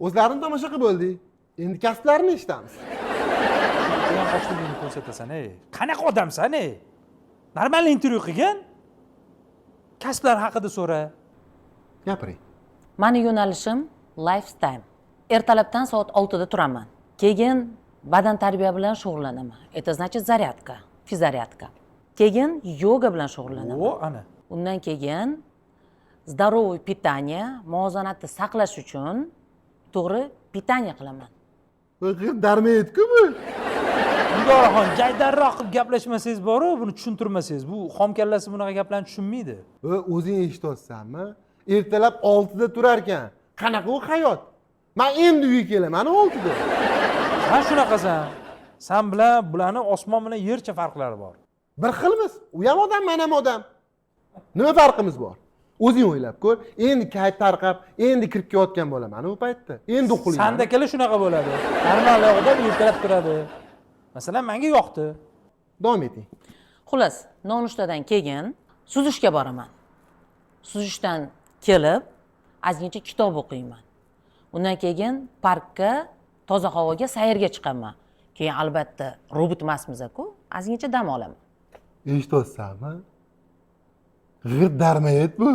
O'zlarini tomosha qilib bo'ldik. Endi kasblarini eshitamiz. Degan ochligingni ko'rsatasan, ey. Qanaqa odamsan, ey? Normal intervyu qilgin. Kasblar haqida so'ra. Gapiring. Mani yo'nalishim lifestyle. Ertalabdan soat 6 da turaman. Keyin badan tarbiya bilan shug'ullanaman. Это значит зарядка, физзарядка. Keyin yoga bilan shug'ullanaman. O, ana. Undan keyin здоровый питание, muvozanatni saqlash uchun to'g'ri питание qilaman. Дармоед-ku bu. Nigoraxon, jaydarroq qilib gaplashmasangiz boru, buni tushuntirmasangiz, bu xom kallasi bunaqa gaplarni tushunmaydi. O'zing eshityapsanmi? Ertalab 6 da turar ekan. Qanaqa u hayot? Man endi uyga kelaman 6 da. San shunaqasan. San bilan bularni osmon bilan yercha farqlari bor. Bir xilmiz. U ham odam, man ham odam. Nima farqimiz bor? O'zing o'ylab ko'r. Endi kayf tarqab, endi kirib kelayotgan bo'laman u paytda. Endi uxlayman. Sandakalar shunaqa bo'ladi. Normal odam ertalab turadi. Masalan, menga yoqdi. Davom eting. Xullas, nonushtadan keyin suzishga boraman. Suzishdan kelib ozgincha kitob o'qiyman. Undan keyin parkka, toza havoga sayrga chiqaman. Keyin albatta robot emasmiz-ku, ozgincha dam olaman. Eshityapsanmi? G'irt дармоед bu.